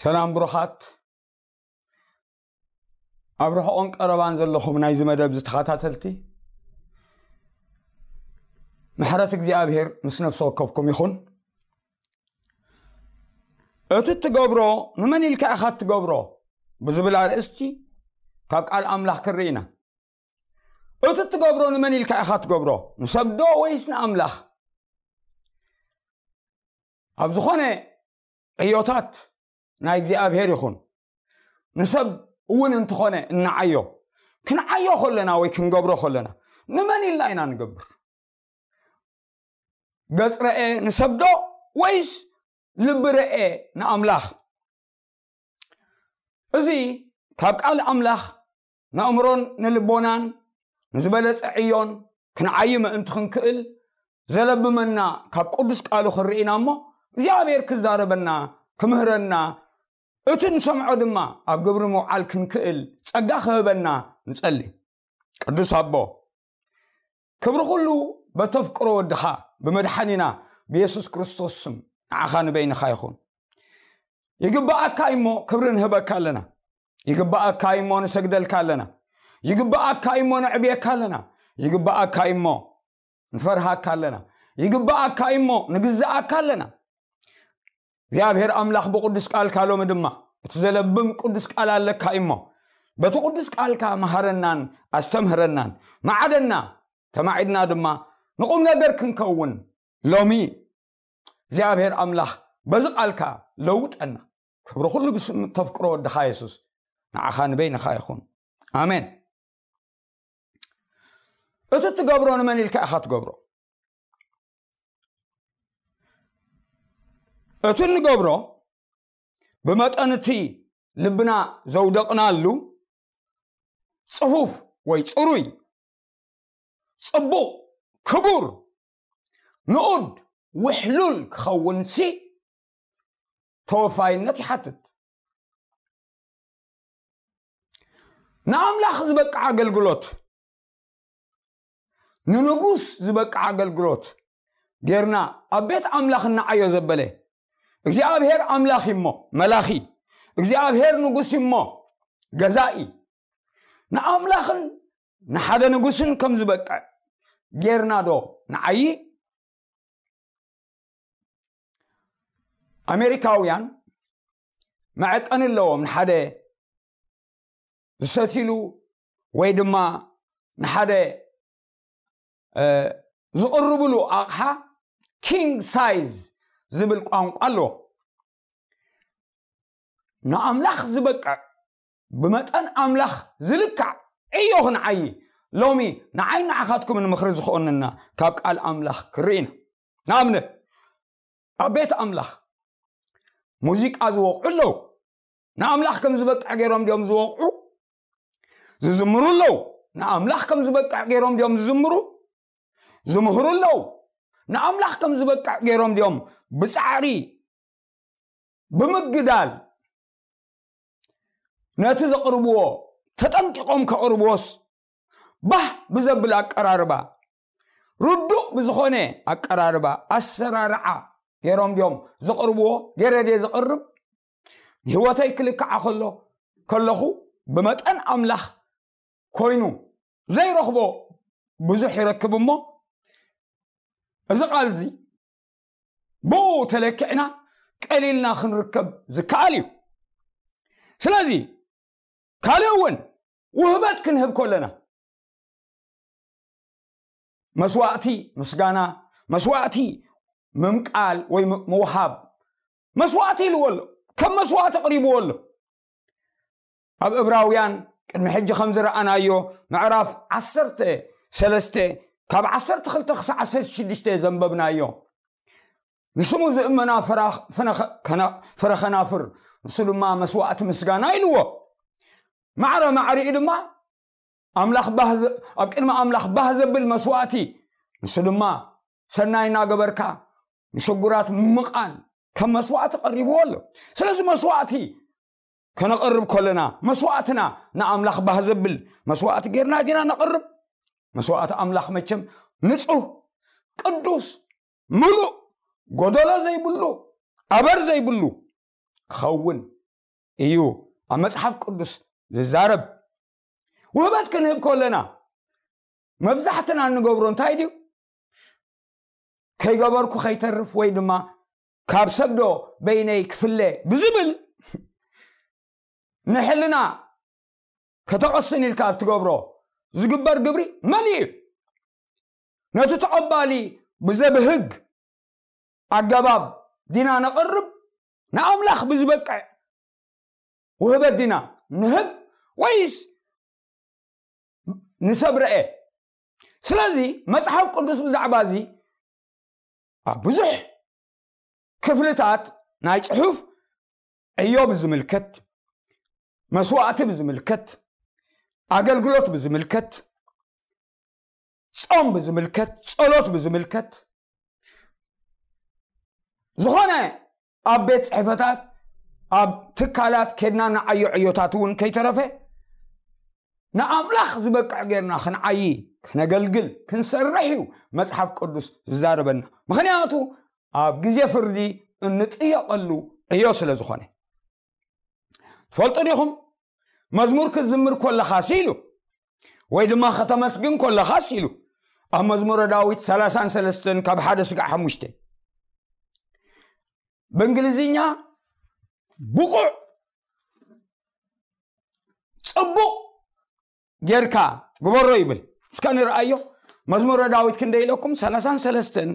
ሰላም ብሩኻት፣ ኣብ ርሑቕን ቀረባን ዘለኹም ናይዚ መደብ ዝተኸታተልቲ፣ ምሕረት እግዚኣብሔር ምስ ነፍሲ ወከፍኩም ይኹን። እቲ እትገብሮ ንመን ኢልካ ኢኻ እትገብሮ ብዝብል ኣርእስቲ ካብ ቃል ኣምላኽ ክንርኢ ኢና። እቲ እትገብሮ ንመን ኢልካ ኢኻ እትገብሮ? ንሰብ ዶ ወይስ ንኣምላኽ? ኣብ ዝኾነ ዕዮታት ናይ እግዚኣብሔር ይኹን ንሰብ እውን እንተኾነ እንዓዮ፣ ክንዓዮ ከለና ወይ ክንገብሮ ከለና ንመን ኢልና ኢና ንገብር? ገጽ ረኤ ንሰብ ዶ ወይስ ልቢ ረኤ ንኣምላኽ? እዚ ካብ ቃል ኣምላኽ ንኣእምሮን ንልቦናን ንዝበለጸ ዕዮን ክንዓዪ ምእንቲ ክንክእል ዘለብመና ካብ ቅዱስ ቃሉ ክንርኢና እሞ እግዚኣብሔር ክዛረበና፣ ክምህረና፣ እቲ ንሰምዖ ድማ ኣብ ግብሪ ምውዓል ክንክእል ጸጋ ክህበና ንጸሊ። ቅዱስ ኣቦ፣ ክብሪ ኩሉ በተፍቅሮ ወድኻ ብመድሓኒና ብየሱስ ክርስቶስ ስም ንዓኻ ንበይንኻ ይኹን። ይግባኣካ እሞ ክብሪ ንህበካ ኣለና። ይግባኣካ እሞ ንሰግደልካ ኣለና። ይግባኣካ እሞ ንዕብየካ ኣለና። ይግባኣካ እሞ ንፈርሃካ ኣለና። ይግባኣካ እሞ ንግዛኣካ ኣለና። እግዚኣብሔር ኣምላኽ ብቅዱስ ቃልካ ሎሚ ድማ እቲ ዘለብም ቅዱስ ቃል ኣለካ እሞ በቲ ቅዱስ ቃልካ መሃረናን ኣስተምህረናን፣ መዓደና፣ ተማዒድና ድማ ንቁም ነገር ክንከውን ሎሚ እግዚኣብሔር ኣምላኽ በዚ ቃልካ ለውጠና። ክብሪ ኩሉ ብስም ተፍቅሮ ወድኻ የሱስ ንዓኻ ንበይንኻ ይኹን። ኣሜን። እቲ እትገብሮ ንመን ኢልካ ኢኻ ትገብሮ? እቲ እንገብሮ ብመጠን እቲ ልብና ዘውደቕናሉ ጽፉፍ ወይ ጽሩይ፣ ጽቡቕ፣ ክቡር፣ ንኡድ፣ ውሕሉል ክኸውንሲ ተወፋይነት ይሓትት። ንኣምላኽ ዝበቅዕ ኣገልግሎት፣ ንንጉስ ዝበቅዕ ኣገልግሎት ጌርና ኣብ ቤት ኣምላኽ እናዓዮ ዘበለ እግዚኣብሔር ኣምላኽ እሞ መላኺ፣ እግዚኣብሔር ንጉስ እሞ ገዛኢ፣ ንኣምላኽን ንሓደ ንጉስን ከም ዝበቅዕ ጌርና ዶ ንዓዪ? ኣሜሪካውያን መዐቀኒ ኣለዎም። ንሓደ ዝሰትይሉ ወይ ድማ ንሓደ፣ እ፣ ዝቕርብሉ ኣቕሓ ኪንግ ሳይዝ ዝብል ቋንቋ ኣለዎ። ንኣምላኽ ዝበቅዕ፣ ብመጠን ኣምላኽ ዝልካዕ ዕዮ ክንዓዪ ሎሚ ንዓይ ንዓኻትኩም ንምኽሪ ዝኾንና ካብ ቃል ኣምላኽ ክርኢ ኢና። ንኣብነት ኣብ ቤት ኣምላኽ ሙዚቃ ዝወቕዑ ኣለዉ። ንኣምላኽ ከም ዝበቅዕ ገይሮም ድዮም ዝወቕዑ? ዝዝምሩ ኣለዉ። ንኣምላኽ ከም ዝበቅዕ ገይሮም ድዮም ዝዝምሩ? ዝምህሩ ኣለዉ። ንኣምላኽ ከም ዝበቅዕ ገይሮም ድዮም ብጻዕሪ፣ ብምግዳል ነቲ ዘቕርብዎ ተጠንቂቖም ከቕርብዎስ ባህ ብዘብል ኣቀራርባ፣ ርዱእ ብዝኾነ ኣቀራርባ፣ ኣሰራርዓ ገይሮም ድዮም ዘቕርብዎ? ገይረ ድየ ዘቕርብ? ንህይወተይ ክልክዓ ከሎ፣ ከለኹ ብመጠን ኣምላኽ ኮይኑ ዘይረኽቦ ብዙሕ ይረክብ እሞ፣ እዚ ቃል እዚ ብኡ ተለኪዕና ቀሊልና ክንርከብ ዝከኣል እዩ። ስለዚ ካልእ እውን ውህበት ክንህብ ከለና መስዋእቲ ምስጋና፣ መስዋእቲ ምምቃል ወይ ም-፣ ምውሃብ፣ መስዋእቲ ኢልዎ ኣሎ፣ ከም መስዋእቲ ኣቕሪብዎ ኣሎ። ኣብ እብራውያን ቅድሚ ሕጂ ከም ዝረኣናዮ ምዕራፍ ዓሰርተ ሰለስተ ካብ ዓሰርተ ክልተ ክሳዕ ዓሰርተ ሽዱሽተ ዘንበብናዮ፣ ንስሙ ዝእመና ፍራ-፣ ፍነኸ-፣ ከና-፣ ፍረ ከናፍር፣ ንሱ ድማ መስዋእቲ ምስጋና ኢልዎ። ማዕረ ማዕሪኡ ድማ ኣምላኽ ባህ ዘ-፣ ኣብ ቅድሚ ኣምላኽ ባህ ዘብል መስዋእቲ፣ ንሱ ድማ ሰናይ እናገበርካ ንሽጉራት ምምቓል ከም መስዋእቲ ቀሪብዎ ኣሎ። ስለዚ መስዋእቲ ከነቕርብ ከለና መስዋእትና ንኣምላኽ ባህ ዘብል መስዋእቲ ጌርና ዲና ነቕርብ? መስዋእቲ ኣምላኽ መቸም ንጹህ፣ ቅዱስ፣ ምሉእ፣ ጎደሎ ዘይብሉ፣ ኣበር ዘይብሉ ክኸውን እዩ ኣብ መጽሓፍ ቅዱስ ዝዛረብ። ውህበት ክንህብ ከለና መብዛሕትና እንገብሮ እንታይ ድዩ? ከይገበርኩ ከይተርፍ ወይ ድማ ካብ ሰብዶ በይነይ ክፍለ ብዝብል ንሕልና ከተቐስን ኢልካ እትገብሮ ዝግበር ግብሪ መሊእ እዩ። ነቲ ተቐባሊ ብዘብህግ ኣገባብ ዲና ነቕርብ? ንኣምላኽ ብዝበቅዕ ውህበት ዲና ንህብ ወይስ ንሰብ ረኤ? ስለዚ መጽሓፍ ቅዱስ ብዛዕባ እዚ ኣብ ብዙሕ ክፍልታት ናይ ጽሑፍ ዕዮ ብዝምልከት፣ መስዋእቲ ብዝምልከት፣ ኣገልግሎት ብዝምልከት፣ ጾም ብዝምልከት፣ ጸሎት ብዝምልከት፣ ዝኾነ ኣብ ቤት ጽሕፈታት፣ ኣብ ትካላት ኬድና ንዓዮ ዕዮታት እውን ከይተረፈ ንኣምላኽ ዝበቅዕ ጌርና ክንዓዪ፣ ክነገልግል፣ ክንሰርሕ እዩ መጽሓፍ ቅዱስ ዝዛረበና። ምኽንያቱ ኣብ ግዜ ፍርዲ እንጥየቐሉ ዕዮ ስለ ዝኾነ። ትፈልጡ ዲኹም? መዝሙር ክትዝምር ከለኻስ ኢሉ ወይ ድማ ከተመስግን ከለኻስ ኢሉ ኣብ መዝሙረ ዳዊት ሰላሳን ሰለስተን ካብ ሓደ ስጋዕ ሓሙሽተ ብእንግሊዝኛ ብቑዕ ጽቡቕ ጌርካ ግበሮ ይብል። እስካ ንርኣዮ። መዝሙረ ዳዊት ክንደ ኢለኩም ሰላሳን ሰለስተን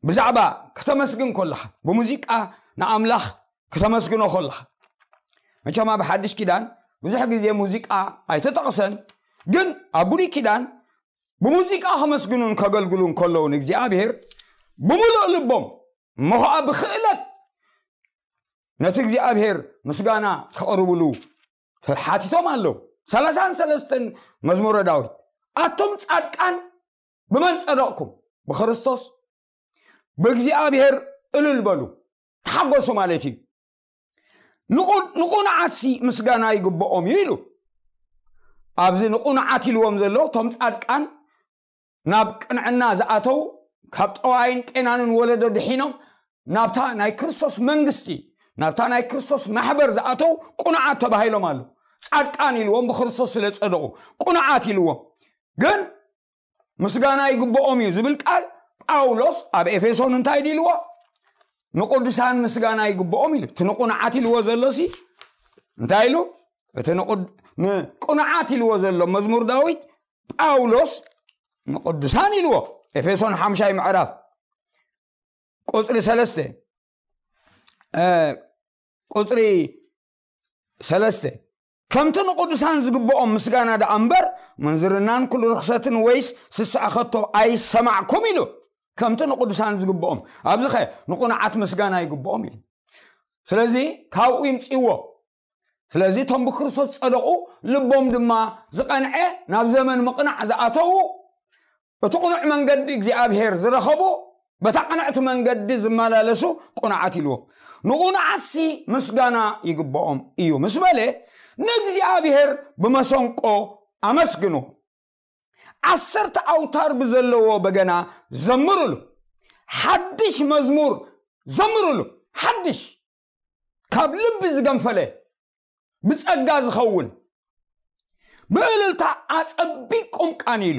ብዛዕባ ከተመስግን ከለኻ ብሙዚቃ ንኣምላኽ ከተመስግኖ ከለኻ። መቸም ኣብ ሓድሽ ኪዳን ብዙሕ ግዜ ሙዚቃ ኣይተጠቕሰን፣ ግን ኣብ ብሉይ ኪዳን ብሙዚቃ ከመስግኑን ከገልግሉን ከለዉ ንእግዚኣብሔር ብምሉእ ልቦም እሞ ኸዓ ብክእለት ነቲ እግዚኣብሔር ምስጋና ከቕርብሉ ተሓቲቶም ኣለዉ። ሰላሳን ሰለስተን መዝሙረ ዳዊት፣ ኣቶም ጻድቃን ብመን ጸደቕኩም? ብክርስቶስ። ብእግዚኣብሔር እልል በሉ፣ ተሓጎሱ ማለት እዩ። ንቑ- ንቑኑዓትሲ ምስጋና ይግብኦም እዩ ኢሉ። ኣብዚ ንቑኑዓት ኢልዎም ዘሎ እቶም ጻድቃን ናብ ቅንዕና ዝኣተው፣ ካብ ጠዋይን ቄናንን ወለዶ ድሒኖም ናብታ ናይ ክርስቶስ መንግስቲ፣ ናብታ ናይ ክርስቶስ ማሕበር ዝኣተው ቅኑዓት ተባሂሎም ኣለዉ። ጻድቃን ኢልዎም ብክርስቶስ ስለ ጸደቑ ቅኑዓት ኢልዎም። ግን ምስጋና ይግብኦም እዩ ዝብል ቃል ጳውሎስ ኣብ ኤፌሶን እንታይ ኢልዎ? ንቅዱሳን ምስጋና ይግብኦም ኢሉ። እቲ ንቁኑዓት ኢልዎ ዘሎ ሲ እንታይ ኢሉ? እቲ ንቁድ- ንቅኑዓት ኢልዎ ዘሎ መዝሙር ዳዊት ጳውሎስ ንቅዱሳን ኢልዎ። ኤፌሶን ሓምሻይ ምዕራፍ ቁጽሪ ሰለስተ፣ እ፣ ቁጽሪ ሰለስተ፣ ከምቲ ንቅዱሳን ዝግብኦም ምስጋና ደኣ እምበር፣ ምንዝርናን ኩሉ ርኽሰትን ወይስ ስስዐ ኸቶ ኣይሰማዕኩም ኢሉ። ከምቲ ንቅዱሳን ዝግብኦም፣ ኣብዚኸ ንቁኑዓት ምስጋና ይግብኦም ኢሉ። ስለዚ ካብኡ ይምጽእዎ። ስለዚ እቶም ብክርስቶስ ዝጸደቑ፣ ልቦም ድማ ዝቐንዐ፣ ናብ ዘመን ምቕናዕ ዝኣተዉ፣ እቲ ቅኑዕ መንገዲ እግዚኣብሔር ዝረኸቡ፣ በታ ቅንዕቲ መንገዲ ዝመላለሱ ቅኑዓት ኢልዎም። ንቅኑዓትሲ ምስጋና ይግብኦም እዩ ምስ በለ፣ ንእግዚኣብሔር ብመሰንቆ ኣመስግኑ። ዓሰርተ ኣውታር ብዘለዎ በገና ዘምሩሉ። ሓድሽ መዝሙር ዘምሩሉ። ሓድሽ፣ ካብ ልቢ ዝገንፈለ፣ ብጸጋ ዝኸውን፣ ብእልልታ ኣጸቢቅኩም ቃንይሉ።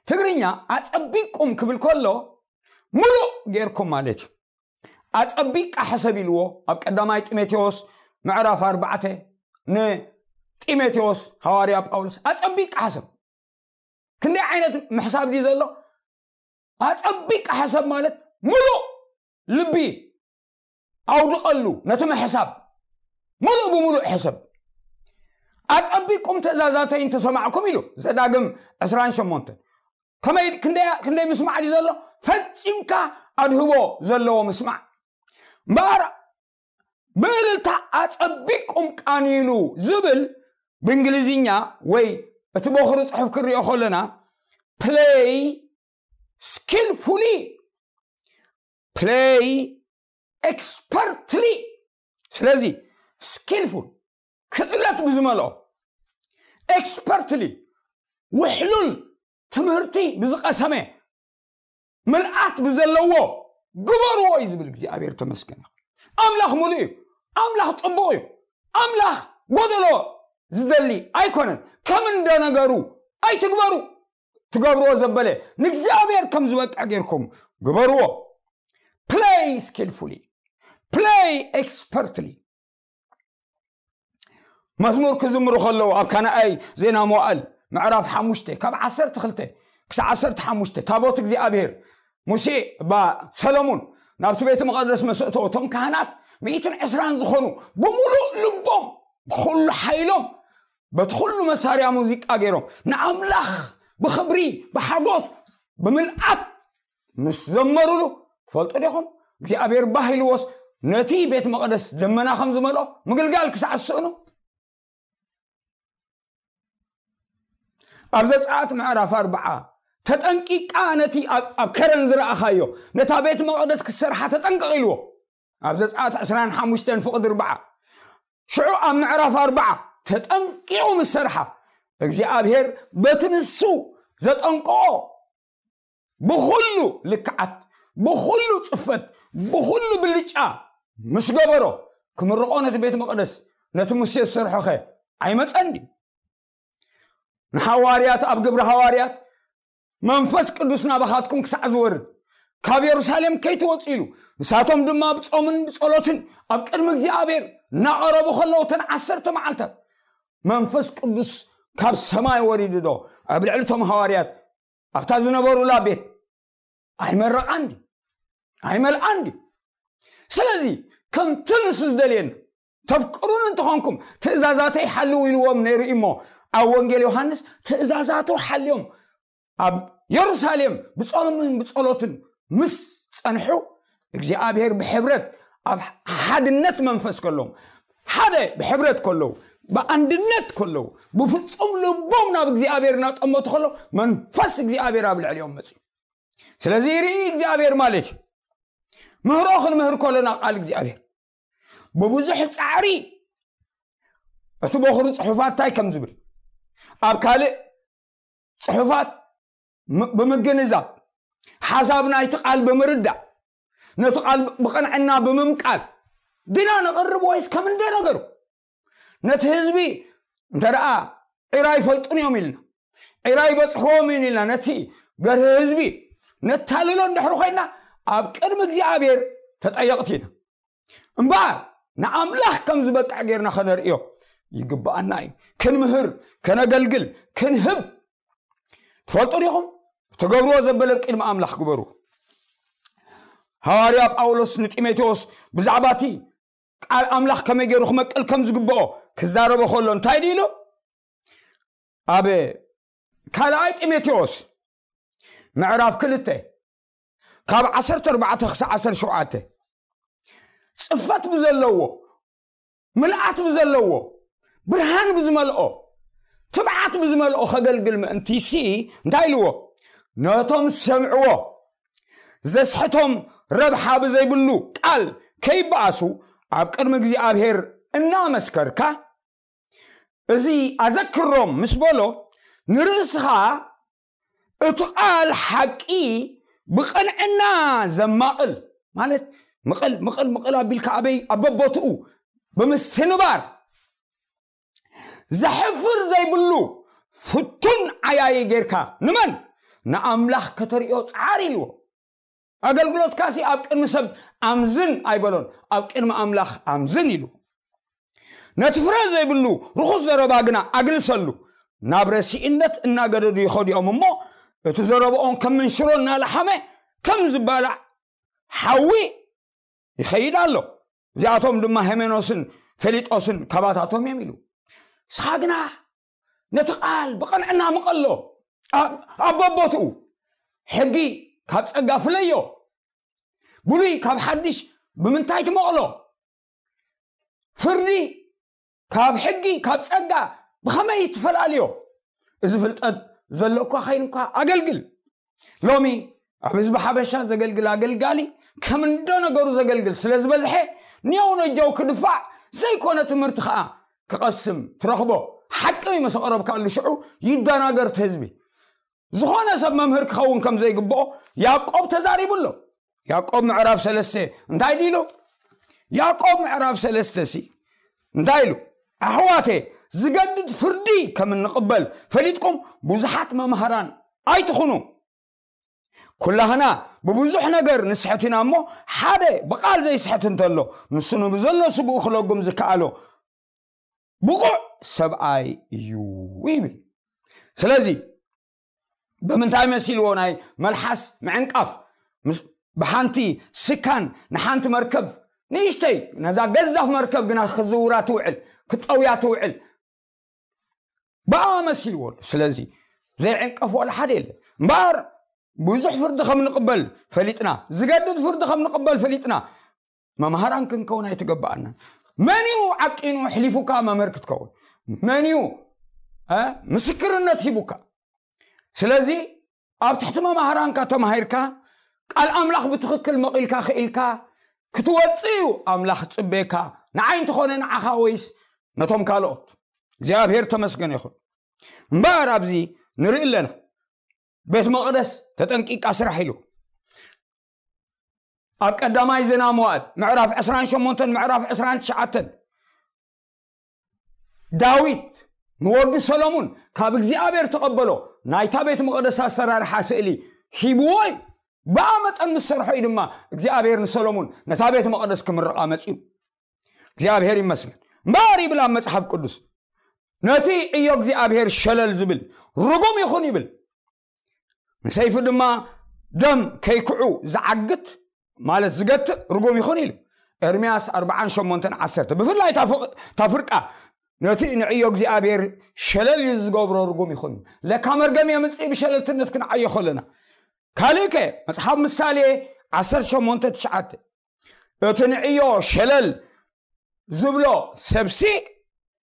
ትግርኛ ኣጸቢቅኩም ክብል ከሎ፣ ሙሉእ ጌርኩም ማለት እዩ። ኣጸቢቅካ ሕሰብ ኢልዎ ኣብ ቀዳማይ ጢሞቴዎስ ምዕራፍ ኣርባዕተ፣ ንጢሞቴዎስ ሃዋርያ ጳውሎስ ኣጸቢቅካ ሕሰብ። ክንደይ ዓይነት ምሕሳብ ድዩ ዘሎ? ኣጸቢቅካ ሕሰብ ማለት ሙሉእ ልቢ ኣውድቐሉ ነቲ ምሕሳብ፣ ሙሉእ ብሙሉእ ሕሰብ። ኣጸቢቅኩም ትእዛዛተይ እንተሰማዕኩም ኢሉ ዘዳግም ዕስራን ሸሞንተን። ከመይ፣ ክንደይ፣ ክንደይ ምስማዕ ድዩ ዘሎ? ፈጺምካ ኣድህቦ ዘለዎ ምስማዕ። እምበኣር ብእልልታ ኣጸቢቅኩም ቃንይሉ ዝብል ብእንግሊዝኛ ወይ እቲ በኹሪ ጽሑፍ ክንሪኦ ከለና፣ play skillfully, play expertly። ስለዚ skillful፣ ክእለት ብዝመልኦ፣ expertly፣ ውሕሉል ትምህርቲ ብዝቐሰመ፣ ምልኣት ብዘለዎ ግበርዎ እዩ ዝብል እግዚኣብሔር ተመስገን ይኹን። ኣምላኽ ሙሉእ እዩ። ኣምላኽ ጽቡቕ እዩ። ኣምላኽ ጎደሎ ዝደሊ ኣይኮነን። ከም እንደ ነገሩ ኣይትግበሩ። ትገብርዎ ዘበለ ንእግዚኣብሔር ከም ዝበቅዕ ጌርኩም ግበርዎ። Play skillfully, play expertly። መዝሙር ክዝምሩ ከለዉ ኣብ ካልኣይ ዜና መዋእል ምዕራፍ ሓሙሽተ ካብ ዓሰርተ ክልተ ክሳብ ዓሰርተ ሓሙሽተ ታቦት እግዚኣብሔር ሙሴ ባ ሰሎሙን ናብቲ ቤተ መቐደስ መሰእተዎ እቶም ካህናት ሚእትን ዕስራን ዝኾኑ ብምሉእ ልቦም ብኩሉ ሓይሎም በቲ ኩሉ መሳርያ ሙዚቃ ገይሮም ንኣምላኽ ብኽብሪ ብሓጎስ ብምልኣት ምስ ዘመሩሉ ትፈልጡ ዲኹም እግዚኣብሔር ባህ ኢልዎስ ነቲ ቤት መቕደስ ደመና ከም ዝመልኦ ምግልጋል ክሳዕ ዝስእኑ ኣብ ዘፀኣት ምዕራፍ ኣርብዓ ተጠንቂቃ ነቲ ኣብ ከረን ዝረኣኻዮ ነታ ቤት መቕደስ ክሰርሓ ተጠንቀቕ ኢልዎ ኣብ ዘፀኣት ዕስራን ሓሙሽተን ፍቕዲ ኣርብዓ ሽዑ ኣብ ምዕራፍ ኣርብዓ ተጠንቂቑ ምስ ሰርሓ እግዚኣብሔር በቲ ንሱ ዘጠንቅቆ ብኹሉ ልክዓት ብኹሉ ፅፈት ብኹሉ ብልጫ ምስ ገበሮ ክምርቆ ነቲ ቤት መቕደስ ነቲ ሙሴ ዝሰርሖኸ ኣይመፀን ድዩ ንሃዋርያት ኣብ ግብሪ ሃዋርያት መንፈስ ቅዱስ ናባኻትኩም ክሳዕ ዝወርድ ካብ የሩሳሌም ከይትወፁ ኢሉ ንሳቶም ድማ ብጾምን ብጸሎትን ኣብ ቅድሚ እግዚኣብሔር እናቐረቡ ከለዉ እተን ዓሰርተ መዓልታት መንፈስ ቅዱስ ካብ ሰማይ ወሪዱ ዶ ኣብ ልዕሊ እቶም ሃዋርያት ኣብታ ዝነበሩላ ቤት ኣይመረቓን ድዩ ኣይመልኣን ድዩ ስለዚ ከምቲ ንሱ ዝደልየና ተፍቅሩን እንተኾንኩም ትእዛዛተይ ሓልው ኢልዎም ነይሩ እሞ ኣብ ወንጌል ዮሃንስ ትእዛዛቱ ሓልዮም ኣብ የሩሳሌም ብጾምን ብጸሎትን ምስ ጸንሑ እግዚኣብሔር ብሕብረት ኣብ ሓድነት መንፈስ ከለዎም ሓደ ብሕብረት ከለዉ ብኣንድነት ከለዉ ብፍጹም ልቦም ናብ እግዚኣብሔር እናጠመቱ ከለዉ መንፈስ እግዚኣብሔር ኣብ ልዕሊኦም መፅዩ ስለዚ ርኢ እግዚኣብሔር ማለት እዩ ምህሮ ክንምህር ከሎና ቃል እግዚኣብሔር ብብዙሕ ፃዕሪ እቲ በኹሪ ፅሑፋት እንታይ ከም ዝብል ኣብ ካልእ ፅሑፋት ብምግንዛብ ሓሳብ ናይቲ ቃል ብምርዳእ ነቲ ቃል ብቐንዕና ብምምቃል ድና ነቕርብ ወይስ ከም እንደ ነገሩ ነቲ ህዝቢ እንተ ደኣ ዒራ ይፈልጡን እዮም ኢልና ዒራ ይበፅሕዎም እዩ ኢልና ነቲ ገርህ ህዝቢ ነታልሎ እንድሕሪ ኮይና ኣብ ቅድሚ እግዚኣብሔር ተጠየቕቲ ኢና እምበኣር ንኣምላኽ ከም ዝበቅዕ ጌርና ከነርእዮ ይግብኣና እዩ ክንምህር ከነገልግል ክንህብ ትፈልጡ ዲኹም ትገብርዎ ዘበለ ቅድሚ ኣምላኽ ግበሩ ሃዋርያ ጳውሎስ ንጢሞቴዎስ ብዛዕባ እቲ ቃል ኣምላኽ ከመይ ገይሩ ክመቅል ከም ዝግብኦ ክዛረቦ ከሎ እንታይ ድኢሉ ኣብ ካልኣይ ጢሞቴዎስ ምዕራፍ ክልተ ካብ ዓሰርተ ኣርባዕተ ክሳብ ዓሰርተ ሸውዓተ ፅፈት ብዘለዎ ምልኣት ብዘለዎ ብርሃን ብዝመልኦ ትብዓት ብዝመልኦ ከገልግል ምእንቲሲ እንታይ ኢልዎ ነቶም ዝሰምዕዎ ዘስሕቶም ረብሓ ብዘይብሉ ቃል ከይበኣሱ ኣብ ቅድሚ እግዚኣብሔር እናመስከርካ እዚ ኣዘክሮም ምስ በሎ ንርእስኻ እቲ ቃል ሓቂ ብቐንዕና ዘማቕል ማለት ምቕል ምቕል ምቕል ኣቢልካ ኣበይ ኣብ በቦትኡ ብምስንባር ዘሕፍር ዘይብሉ ፍቱን ዓያዪ ጌርካ ንመን ንኣምላኽ ከተርእዮ ጸዓር ኢልዎ ኣገልግሎትካሲ ኣብ ቅድሚ ሰብ ኣምዝን ኣይበሎን ኣብ ቅድሚ ኣምላኽ ኣምዝን ኢሉ ነቲ ፍረ ዘይብሉ ርኹስ ዘረባ ግና ኣግልሰሉ ናብ ረሲእነት እናገደዱ ይኸዲኦም እሞ እቲ ዘረብኦም ከም ምንሽሮ እናለሓመ ከም ዝባላዕ ሓዊ ይኸይድ ኣሎ እዚኣቶም ድማ ሄሜኖስን ፌሊጦስን ካባታቶም እዮም ኢሉ ንስኻ ግና ነቲ ቃል ብቐንዕና ምቐሎ ኣብ በቦትኡ ሕጊ ካብ ጸጋ ፍለዮ ብሉይ ካብ ሓድሽ ብምንታይ ትመቕሎ ፍርዲ ካብ ሕጊ ካብ ጸጋ ብኸመይ ትፈላልዮ እዚ ፍልጠት ዘሎ እኳ ኸይንኳ ኣገልግል ሎሚ ኣብ ህዝቢ ሓበሻ ዘገልግል ኣገልጋሊ ከም እንዶ ነገሩ ዘገልግል ስለ ዝበዝሐ ንየው ነጀው ክድፋዕ ዘይኮነ ትምህርቲ ኸዓ ክቐስም ትረኽቦ ሓቂ ምስ ኣቕረብካሉ ሽዑ ይደናገር እቲ ህዝቢ ዝኾነ ሰብ መምህር ክኸውን ከም ዘይግብኦ ያዕቆብ ተዛሪቡ ኣሎ ያዕቆብ ምዕራፍ ሰለስተ እንታይ ድኢሉ ያዕቆብ ምዕራፍ ሰለስተ ሲ እንታይ ኢሉ? ኣሕዋቴ፣ ዝገድድ ፍርዲ ከም እንቕበል ፈሊጥኩም ብዙሓት መምሃራን ኣይትኹኑ። ኩላህና ብብዙሕ ነገር ንስሕት ኢና እሞ፣ ሓደ ብቓል ዘይስሕት እንተሎ፣ ንሱ ንብዘሎ ስግኡ ክለጉም ዝከኣሎ ብቑዕ ሰብኣይ እዩ ይብል። ስለዚ ብምንታይ መሲልዎ ናይ መልሓስ ምዕንቃፍ? ምስ ብሓንቲ ስካን ንሓንቲ መርከብ ንእሽተይ፣ ነዛ ገዛፍ መርከብ ግና ክዝውራ ትውዕል፣ ክጠውያ ትውዕል ብኣ መሲልዎ ኣሎ። ስለዚ ዘይዕንቀፍ ዋላ ሓደ የለን። እምበኣር ብዙሕ ፍርዲ ከም ንቕበል ፈሊጥና፣ ዝገድድ ፍርዲ ከም ንቕበል ፈሊጥና፣ መምሃራን ክንከውን ኣይትገባኣናን። መን እዩ ዓቂኑ ኣሕሊፉካ መምህር ክትከውን? መን እዩ እ፣ ምስክርነት ሂቡካ? ስለዚ ኣብ ትሕቲ መምሃራንካ ተማሂርካ፣ ቃል ኣምላኽ ብትኽክል መቒልካ ክኢልካ ክትወፅእ እዩ ኣምላኽ ዝፅበየካ። ንዓይ እንተኾነ ንዓኻ ወይስ ነቶም ካልኦት? እግዚኣብሔር ተመስገን ይኹን። እምበኣር ኣብዚ ንርኢ ኣለና፣ ቤት መቕደስ ተጠንቂቃ ስራሕ ኢሉ። ኣብ ቀዳማይ ዜና መዋዕል ምዕራፍ ዕስራን ሸሞንተን ምዕራፍ ዕስራን ትሽዓተን፣ ዳዊት ንወዱ ሰሎሙን ካብ እግዚኣብሔር ተቐበሎ ናይታ ቤት መቕደስ ኣሰራርሓ ስእሊ ሂብዎ እዩ። ብኣ መጠን ምስ ሰርሖ እዩ ድማ እግዚኣብሔር ንሰሎሙን ነታ ቤት መቕደስ ክምርቓ መጺኡ። እግዚኣብሔር ይመስገን። እምበኣር ይብል ኣብ መጽሓፍ ቅዱስ፣ ነቲ ዕዮ እግዚኣብሔር ሸለል ዝብል ርጉም ይኹን ይብል። ንሰይፊ ድማ ደም ከይክዑ ዝዓግት፣ ማለት ዝገትእ፣ ርጉም ይኹን ኢሉ። ኤርምያስ ኣርባዓን ሸሞንተን ዓሰርተ። ብፍላይ እታ ፍቕ-፣ እታ ፍርቃ፣ ነቲ ንዕዮ እግዚኣብሔር ሸለል እዩ ዝገብሮ፣ ርጉም ይኹን እዩ። ለካ መርገም የምጽእ ብሸለልትነት ክንዓዮ ከለና። ካልእ ከ፣ መጽሓፍ ምሳሌ ዓሰርተ ሸሞንተ ትሽዓተ፣ እቲ ንዕዮ ሸለል ዝብሎ ሰብሲ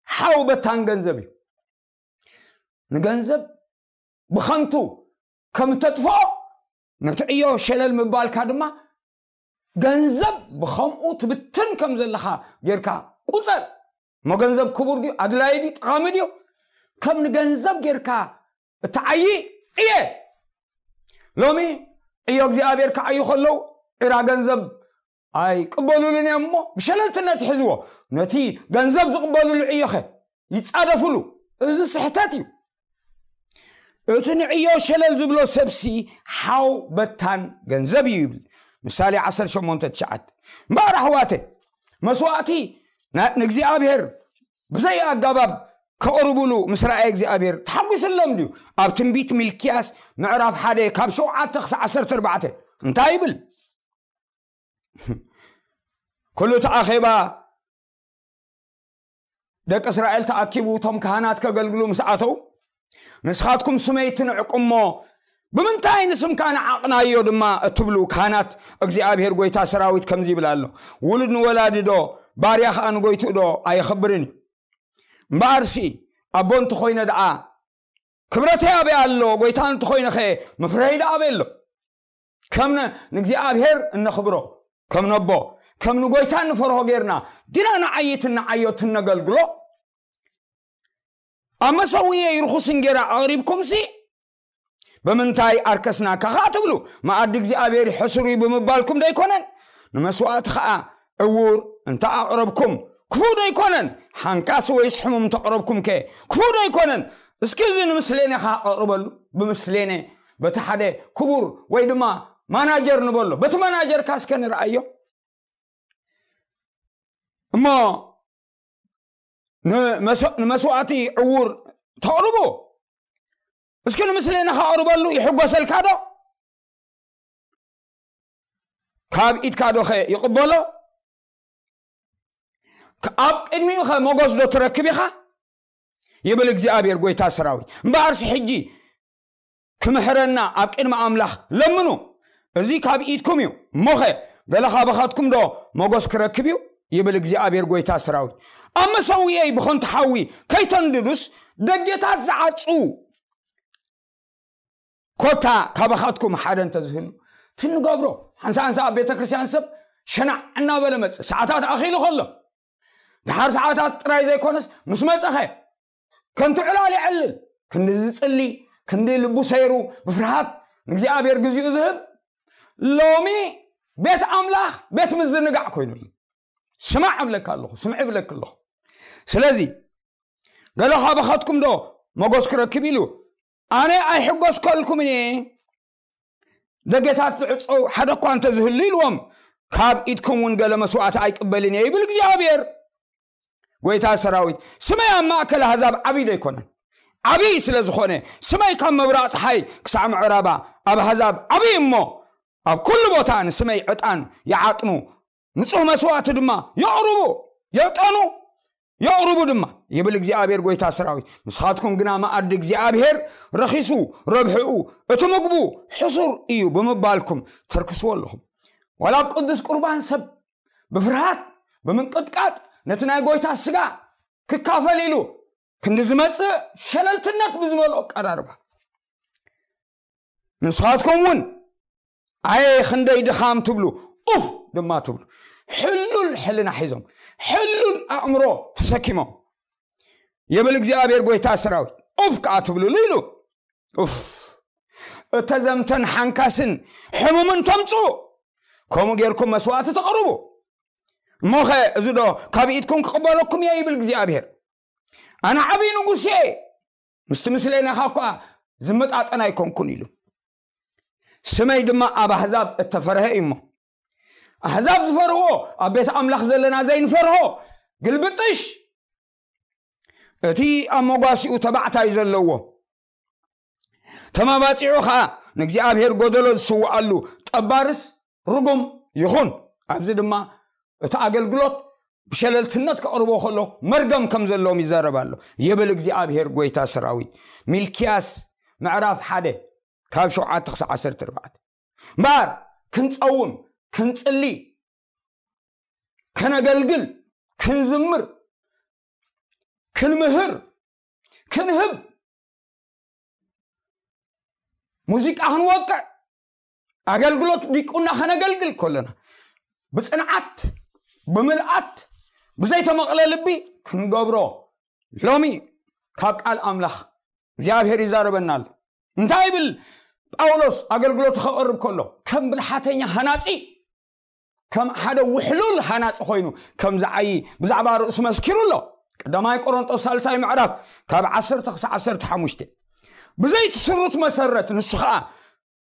ሓው በታን ገንዘብ እዩ። ንገንዘብ ብኸንቱ ከም ተጥፍኦ፣ ነቲ ዕዮ ሸለል ምባልካ ድማ ገንዘብ ብኸምኡ ትብትን ከም ዘለኻ ጌርካ ቁጸር። እሞ ገንዘብ ክቡር ድዩ? ኣድላዪ ድዩ? ጠቓሚ ድዩ? ከም ንገንዘብ ጌርካ እትዓዪ ዕየ። ሎሚ ዕዮ እግዚኣብሔር ክዓዩ ከለዉ ዒራ ገንዘብ ኣይቅበሉሉን እዮም እሞ ብሸለልትነት ይሕዝዎ። ነቲ ገንዘብ ዝቕበሉሉ ዕዮኸ ይጻደፉሉ። እዚ ስሕተት እዩ። እቲ ንዕዮ ሸለል ዝብሎ ሰብሲ ሓው በታን ገንዘብ እዩ ይብል ምሳሌ ዓሰርተ ሸሞንተ ትሽዓተ። እምበኣር ኣሕዋተ፣ መስዋእቲ ና-፣ ንእግዚኣብሔር ብዘይ ኣገባብ ከቕርብሉ ምስ ረኣየ እግዚኣብሔር ተሓጒስሎም ድዩ? ኣብ ትንቢት ሚልክያስ ምዕራፍ ሓደ ካብ ሸውዓተ ክሳዕ ዓሰርተ ኣርባዕተ እንታይ ይብል? ኩሉ እቲ ኣኼባ ደቂ እስራኤል ተኣኪቡ እቶም ካህናት ከገልግሉ ምስ ኣተው፣ ንስኻትኩም ስመይ ትንዕቁ እሞ፣ ብምንታይ ንስምካ ንዓቕናዮ ድማ እትብሉ ካህናት፣ እግዚኣብሔር ጐይታ ሰራዊት ከምዚ ይብል ኣሎ፣ ውሉድ ንወላዲ ዶ፣ ባርያ ኸኣ ንጐይትኡ ዶ ኣየኽብርን እዩ? እምበኣርሲ፣ ኣቦ እንተኾይነ ደኣ፣ ክብረተይ ኣበይ ኣሎ? ጐይታ እንተኾይነኸ፣ ምፍረይ ደኣ ኣበይ ኣሎ? ከም ነ-፣ ንእግዚኣብሔር እነኽብሮ፣ ከም ነቦ፣ ከም ንጐይታ እንፈርሆ ጌርና፣ ዲና ንዓይት ንዓዮ ትነገልግሎ? ኣብ መሰውየይ ርኹስ እንጌራ ኣቕሪብኩምሲ፣ ብምንታይ ኣርከስናካ ኸኣ ትብሉ? መኣዲ እግዚኣብሔር ሕሱር እዩ ብምባልኩም ዶ ኣይኮነን? ንመስዋእቲ ኸኣ ዕዉር እንተ ኣቕረብኩም፣ ክፉእ ዶ ኣይኮነን? ሓንካስ ወይስ ሕሙም እንተ ኣቕረብኩምከ፣ ክፉእ ዶ ኣይኮነን? እስኪ እዚ ንምስሌነ ኸኣ ኣቕርበሉ፣ ብምስሌነ፣ በቲ ሓደ ክቡር ወይ ድማ ማናጀር ንበሎ፣ በቲ ማናጀርካ እስከ ንርኣዮ። እሞ ንመስ-፣ ንመስዋእቲ ዕዉር ተቕርቡ፣ እስኪ ንምስሌነ ከቕርበሉ ይሕጎሰልካ ዶ? ካብ ኢድካ ዶ ኸ ይቕበሎ? ከ-፣ ኣብ ቅድሚኡ ኸ ሞገስ ዶ ትረክብ ኢኻ? ይብል እግዚኣብሔር ጐይታ ሰራዊት። እምበኣርሲ ሕጂ ክምሕረና ኣብ ቅድሚ ኣምላኽ ለምኑ። እዚ ካብ ኢድኩም እዩ። እሞኸ ገለ ካባኻትኩም ዶ ሞገስ ክረክብ እዩ? ይብል እግዚኣብሔር ጐይታ ሰራዊት። ኣብ መሰውየይ ብኸንቱ ሓዊ ከይተንድዱስ፣ ደጌታት ዝዓጹ ኮታ ካባኻትኩም ሓደ እንተዝህሉ፣ እቲ ንገብሮ ሓንሳ ሓንሳ ኣብ ቤተ ክርስቲያን ሰብ ሸናዕ እናበለ መጽእ። ሰዓታት ኣኺሉ ከሎ፣ ደሓር ሰዓታት ጥራይ ዘይኮነስ፣ ምስ መጸኸ፣ ከምቲ ዕላል ይዕልል። ክንዲ ዝጽሊ፣ ክንዲ ልቡ ሰይሩ፣ ብፍርሃት ንእግዚኣብሔር ግዚኡ ዝህብ፣ ሎሚ ቤት ኣምላኽ ቤት ምዝንጋዕ ኮይኑሉ። ስማዕ እብለካ ኣለኹ፣ ስምዒ እብለካ ኣለኹ። ስለዚ ገለ ካባኻትኩም ዶ መጎስ ክረክብ ኢሉ ኣነ ኣይሕጎስከልኩምን እየ። ደገታት ዝዕጸው ሓደ እኳ እንተዝህሉ ኢልዎም፣ ካብ ኢድኩም እውን ገለ መስዋዕቲ ኣይቅበልን እየ ይብል እግዚኣብሔር ጎይታ ሰራዊት። ስመይ ኣብ ማእከል ኣህዛብ ዓብዪ ዶ ኣይኮነን? ዓብዪ ስለ ዝኾነ፣ ስመይ ካብ ምብራቕ ፀሓይ ክሳዕ ምዕራባ ኣብ ኣህዛብ ዓብዪ እሞ፣ ኣብ ኩሉ ቦታ ንስመይ ዕጣን ይዓጥኑ፣ ንጹህ መስዋዕቲ ድማ የቕርቡ፣ የዕጠኑ፣ የቕርቡ ድማ ይብል እግዚኣብሔር ጎይታ ሰራዊት። ንስኻትኩም ግና መኣዲ እግዚኣብሔር ረኺሱ፣ ረብሕኡ፣ እቲ ምግቡ ሕሱር እዩ ብምባልኩም ተርክስዎ ኣለኹም። ዋላ ኣብ ቅዱስ ቁርባን ሰብ ብፍርሃት ብምንቅጥቃጥ ነቲ ናይ ጎይታ ስጋ ክካፈል ኢሉ ክንዲ ዝመጽእ ሸለልትነት ብዝመልኦ ቀራርባ፣ ንስኻትኩም እውን ኣየ ክንደይ ድኻም ትብሉ፣ ኡፍ ድማ ትብሉ። ሕሉል ሕልና ሒዞም፣ ሕሉል ኣእምሮ ተሰኪሞም ይብል እግዚኣብሔር ጎይታ ሰራዊት። ኡፍ ከዓ ትብሉሉ ኢሉ። ኡፍ፣ እተዘምተን ሓንካስን ሕሙምን ተምፅኡ፣ ከምኡ ጌርኩም መስዋዕቲ ተቕርቡ። እሞኸ እዚ ዶ ካብ ኢድኩም ክቕበለኩም እየ ይብል እግዚኣብሔር። ኣነ ዓብዪ ንጉስ እየ፣ ምስቲ ምስሌናኻ እኳ ዝመጣጠን ኣይኮንኩን ኢሉ። ስመይ ድማ ኣብ ኣሕዛብ እተፈርሀ እዩ እሞ፣ ኣሕዛብ ዝፈርህዎ ኣብ ቤት ኣምላኽ ዘለና ዘይንፈርሆ ግልብጥሽ፣ እቲ ኣብ መጓሲኡ ተባዕታይ ዘለዎ ተማባጺዑ ኸኣ ንእግዚኣብሔር ጎደሎ ዝስውኣሉ ጠባርስ ርጉም ይኹን። ኣብዚ ድማ እቲ ኣገልግሎት ብሸለልትነት ከቕርቦ ከሎ መርገም ከም ዘለዎም ይዛረብ ኣሎ ይብል እግዚኣብሔር ጎይታ ሰራዊት። ሚልክያስ ምዕራፍ ሓደ ካብ ሸውዓተ ክሳብ ዓሰርተ ኣርባዕተ። እምበኣር ክንጸውም፣ ክንጽሊ፣ ከነገልግል፣ ክንዝምር፣ ክንምህር፣ ክንህብ፣ ሙዚቃ ክንወቅዕ፣ ኣገልግሎት ዲቁና ከነገልግል ከለና ብጽንዓት፣ ብምልኣት፣ ብዘይተመቕለ ልቢ ክንገብሮ ሎሚ ካብ ቃል ኣምላኽ እግዚኣብሔር ይዛረበና ኣሎ። እንታይ ይብል ጳውሎስ ኣገልግሎቱ ከቕርብ ከሎ? ከም ብልሓተኛ ሃናጺ፣ ከም ሓደ ውሕሉል ሃናጺ ኮይኑ ከም ዝዓዪ ብዛዕባ ርእሱ መስኪሩ ኣሎ። ቀዳማይ ቆሮንጦስ ሳልሳይ ምዕራፍ ካብ ዓሰርተ ክሳብ ዓሰርተ ሓሙሽተ። ብዘይቲ ስሩት መሰረት፣ ንሱ ኸኣ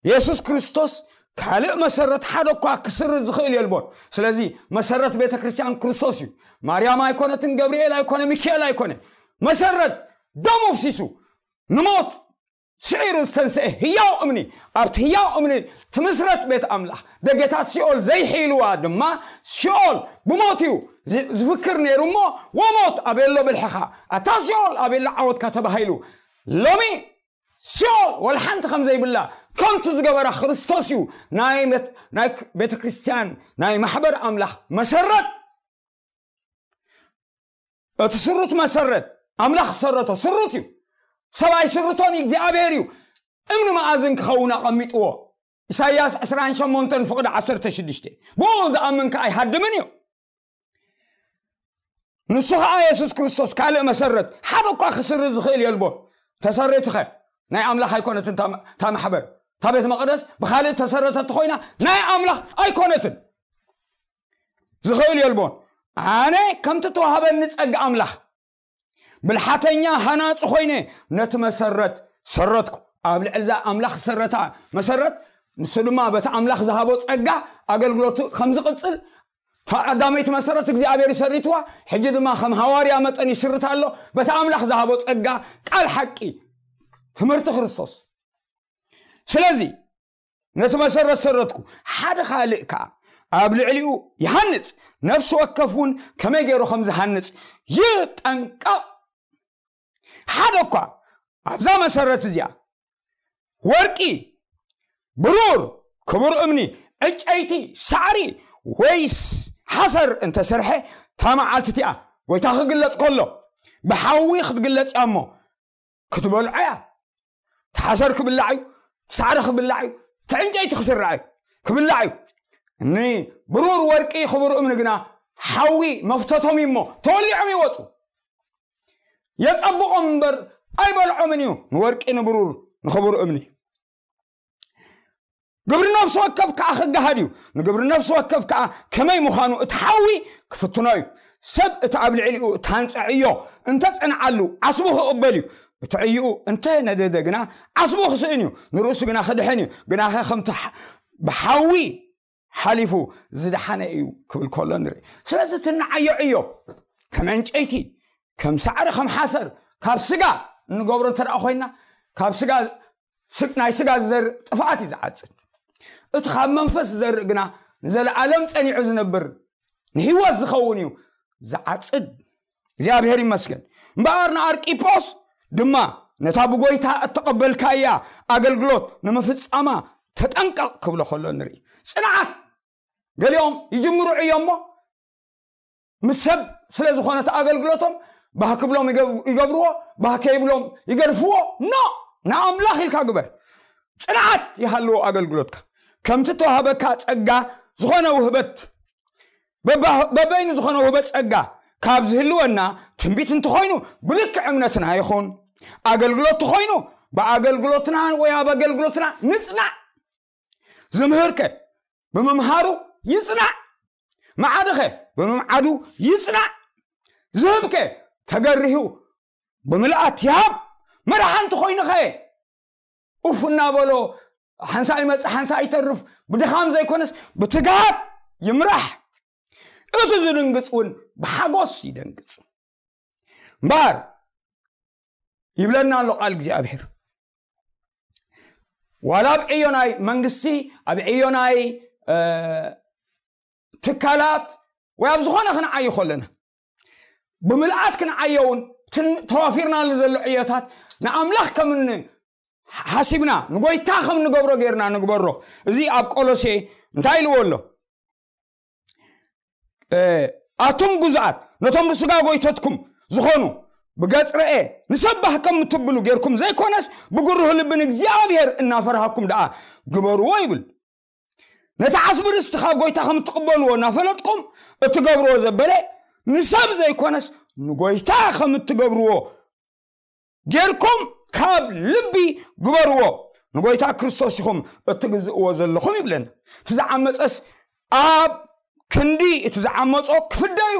የሱስ ክርስቶስ፣ ካልእ መሰረት ሓደ እኳ ክስርዝ ዝኽእል የልቦን። ስለዚ መሰረት ቤተ ክርስቲያን ክርስቶስ እዩ። ማርያም ኣይኮነትን፣ ገብርኤል ኣይኮነ፣ ሚካኤል ኣይኮነ። መሰረት ደሙ ኣፍሲሱ ንሞት ስዒሩ ዝተንስአ ህያው እምኒ፣ ኣብቲ ህያው እምኒ ትምስረት ቤት ኣምላኽ። ደገታት ሲኦል ዘይሕይልዋ ድማ፣ ሲኦል ብሞት እዩ ዝ-፣ ዝፍክር ነይሩ እሞ፣ "ወሞት ኣበየሎ ብልሕኻ? ኣታ ሲኦል ኣበየሎ ዓወትካ?" ተባሂሉ። ሎሚ ሲኦል ወላ ሓንቲ ከም ዘይብላ፣ ከምቲ ዝገበራ ክርስቶስ እዩ ናይ መት-፣ ናይ ክ-፣ ቤተ ክርስቲያን፣ ናይ ማሕበር ኣምላኽ መሰረት። እቲ ስሩት መሰረት ኣምላኽ ዝሰረቶ ስሩት እዩ። ሰብ ኣይስርቶን እዩ፣ እግዚኣብሔር እዩ እምኒ መኣዝን ክኸውን ኣቐሚጥዎ። ኢሳይያስ ዕስራን ሸሞንተን ፍቕዲ ዓሰርተ ሽዱሽተ። ብኡ ዝኣምን ከኣ ኣይሃድምን እዩ። ንሱ ኸኣ የሱስ ክርስቶስ ካልእ መሰረት ሓደ እኳ ክስርዝ ዝኽእል የልቦን። ተሰሪትኸ ናይ ኣምላኽ ኣይኮነትን እታ፣ እታ ማሕበር፣ እታ ቤት መቕደስ ብኻልእ ተሰረተት ኮይና ናይ ኣምላኽ ኣይኮነትን። ዝኽእል የልቦን። ኣነ ከምቲ ተዋህበኒ ጸጋ ኣምላኽ ብልሓተኛ ሃናጺ ኮይነ ነቲ መሰረት ሰረትኩ። ኣብ ልዕሊ እዛ ኣምላኽ ዝሰረታ መሰረት፣ ንሱ ድማ በቲ ኣምላኽ ዝሃቦ ጸጋ ኣገልግሎቱ ከም ዝቕጽል፣ እታ ቀዳመይቲ መሰረት እግዚኣብሔር ይሰሪትዋ፣ ሕጂ ድማ ከም ሃዋርያ መጠን ይስርታ ኣሎ፣ በቲ ኣምላኽ ዝሃቦ ጸጋ፣ ቃል ሓቂ፣ ትምህርቲ ክርስቶስ። ስለዚ ነቲ መሰረት ሰረትኩ፣ ሓደ ካልእ ከኣ ኣብ ልዕሊኡ ይሃንጽ፣ ነፍሲ ወከፍ እውን ከመይ ገይሩ ከም ዝሃንጽ ይጠንቀቕ። ሓደ እኳ ኣብዛ መሰረት እዚኣ ወርቂ፣ ብሩር፣ ክቡር እምኒ፣ ዕጨይቲ፣ ሳዕሪ ወይስ ሓሰር እንተሰርሐ፣ እታ መዓልቲ እቲኣ ጎይታ ክግለጽ ከሎ ብሓዊ ክትግለጽ እያ እሞ፣ ክትበልዖ እያ። እቲ ሓሰር ክብላዕ እዩ፣ እቲ ሳዕሪ ክብላዕ እዩ፣ እቲ ዕንጨይቲ ክስራዕ እዩ፣ ክብላዕ እዩ። ንብሩር፣ ወርቂ፣ ክቡር እምኒ ግና ሓዊ መፍተቶም እዩ እሞ ተወሊዖም ይወፁ። የፀብቖም እምበር ኣይበልዖምን እዩ፣ ንወርቂ፣ ንብሩር፣ ንክቡር እምኒ። ግብሪ ነፍሲ ወከፍ ከዓ ክገሃድ እዩ። ንግብሪ ነፍሲ ወከፍ ከዓ ከመይ ምዃኑ እቲ ሓዊ ክፍትኖ እዩ። ሰብ እቲ ኣብ ልዕሊኡ እታንፀ ዕዮ እንተፀንዓሉ ዓስቡ ክቕበል እዩ። እቲ ዕይኡ እንተነደደ ግና ዓስቡ ክስእን እዩ፣ ንርእሱ ግና ክድሕን እዩ። ግናኸ ከምቲ ሓ- ብሓዊ ሓሊፉ ዝደሓነ እዩ ክብል ከሎ ንርኢ። ስለዚ እቲ ንዓዮ ዕዮ ከም ዕንጨይቲ፣ ከም ሳዕሪ፣ ከም ሓሰር ካብ ስጋ እንገብሮ እንተ ደኣ ኮይና፣ ካብ ስጋ ስ- ናይ ስጋ ዝዘርእ ጥፍኣት እዩ ዝዓጽድ። እቲ ካብ መንፈስ ዝዘርእ ግና ንዘለኣለም ጸኒዑ ዝነብር ንህይወት ዝኸውን እዩ ዝዓጽድ። እግዚኣብሔር ይመስገን። እምበኣር ንኣርቂጶስ ድማ ነታ ብጎይታ እተቐበልካያ ኣገልግሎት ንምፍጻማ ተጠንቀቕ ክብሎ ከሎ ንርኢ። ጽንዓት። ገሊኦም ይጅምሩ ዕዮ እሞ ምስ ሰብ ስለ ዝኾነት ኣገልግሎቶም፣ ባህ ክብሎም ይገብ- ይገብርዎ፣ ባህ ከይብሎም ይገድፍዎ። ኖ፣ ንኣምላኽ ኢልካ ግበር። ጽንዓት ይሃልዎ ኣገልግሎትካ። ከምቲ ተዋህበካ ጸጋ ዝኾነ ውህበት፣ በባ- በበይኑ ዝኾነ ውህበት ጸጋ ካብ ዝህልወና፣ ትንቢት እንተኾይኑ ብልክዕ እምነትና ይኹን፣ ኣገልግሎት ተኾይኑ ብኣገልግሎትና ወይ ኣብ ኣገልግሎትና ንጽናዕ። ዝምህርከ ብምምሃሩ ይጽናዕ፣ መዓድኸ ብምምዓዱ ይጽናዕ። ዝህብከ ተገሪሁ ብምልኣት ይሃብ። መራሒ እንተኾይንኸ ኡፍ እናበሎ ሓንሳእ ይመጽእ ሓንሳእ ይተርፍ፣ ብድኻም ዘይኮነስ ብትግሃት ይምራሕ። እቲ ዝድንግጽ እውን ብሓጎስ ይደንግጽ። እምበኣር ይብለና ኣሎ ቃል እግዚኣብሔር። ዋላ ኣብ ዕዮ ናይ መንግስቲ፣ ኣብ ዕዮ ናይ እ፣ ትካላት ወይ ኣብ ዝኾነ ክንዓዩ ከለና፣ ብምልኣት ክንዓዮ እውን፣ ትን- ተዋፊርናሉ ዘሎ ዕዮታት ንኣምላኽ ከም ን- ሓሲብና ንጎይታ ከም ንገብሮ ጌርና ንግበሮ። እዚ ኣብ ቆሎሴ እንታይ ኢልዎ ኣሎ? እ፣ ኣቱም ግዙኣት፣ ነቶም ብስጋ ጎይተትኩም ዝኾኑ ብገጽ ረኤ ንሰብ ባህ ከም እትብሉ ጌርኩም ዘይኮነስ፣ ብግሩህ ልቢ ንእግዚኣብሔር እናፈርሃኩም ደኣ ግበርዎ ይብል። ነቲ ዓስቢ ርስቲ ካብ ጎይታ ከም እትቕበልዎ እናፈለጥኩም እትገብርዎ ዘበለ፣ ንሰብ ዘይኮነስ ንጎይታ ከም እትገብርዎ ጌርኩም ካብ ልቢ ግበርዎ። ንጎይታ ክርስቶስ ኢኹም እትግዝእዎ ዘለኹም ይብለና። እቲ ዝዓመፀስ ኣብ ክንዲ እቲ ዝዓመፆ ክፍደ እዩ።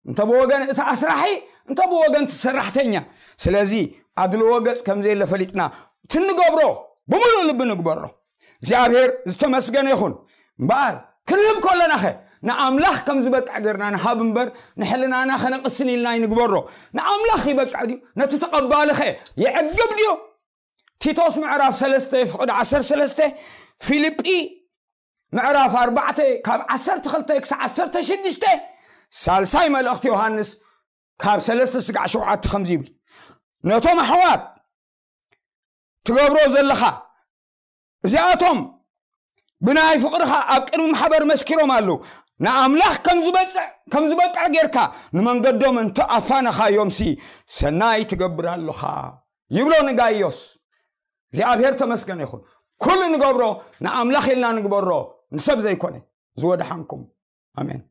እንተ ብወገን እቲ ኣስራሒ፣ እንተ ብወገን እቲ ሰራሕተኛ። ስለዚ ኣድልዎ ገጽ ከም ዘየለ ፈሊጥና፣ እቲ እንገብሮ ብምሉእ ልቢ ንግበሮ። እግዚኣብሔር ዝተመስገነ ይኹን። እምበኣር ክንህብ ከለናኸ ንኣምላኽ ከም ዝበቅዕ ጌርና ንሃብ እምበር፣ ንሕልናና ከነቕስን ኢልና ኣይንግበሮ። ንኣምላኽ ይበቅዕ ድዩ? ነቲ ተቐባልኸ የዕግብ ድዩ? ቲቶስ ምዕራፍ ሰለስተ ፍቕዲ ዓሰርተ ሰለስተ፣ ፊልጲ ምዕራፍ ኣርባዕተ ካብ ዓሰርተ ክልተ ክሳብ ዓሰርተ ሽዱሽተ፣ ሳልሳይ መልእኽቲ ዮሃንስ ካብ ሰለስተ ስጋዕ ሸውዓተ ከምዚ ይብል፣ ነቶም ኣሕዋት ትገብሮ ዘለኻ እዚኣቶም ብናይ ፍቕርኻ ኣብ ቅድሚ ማሕበር መስኪሮም ኣለዉ። ንኣምላኽ ከም ዝበጽዕ ከም ዝበቅዕ ጌርካ ንመንገዶም እንተ ኣፋነኻዮምሲ ሰናይ ትገብር ኣለኻ ይብሎ ንጋይዮስ። እግዚኣብሔር ተመስገን ይኹን። ኩሉ ንገብሮ ንኣምላኽ ኢልና ንግበሮ፣ ንሰብ ዘይኮነ። ዝወደሓንኩም። ኣሜን።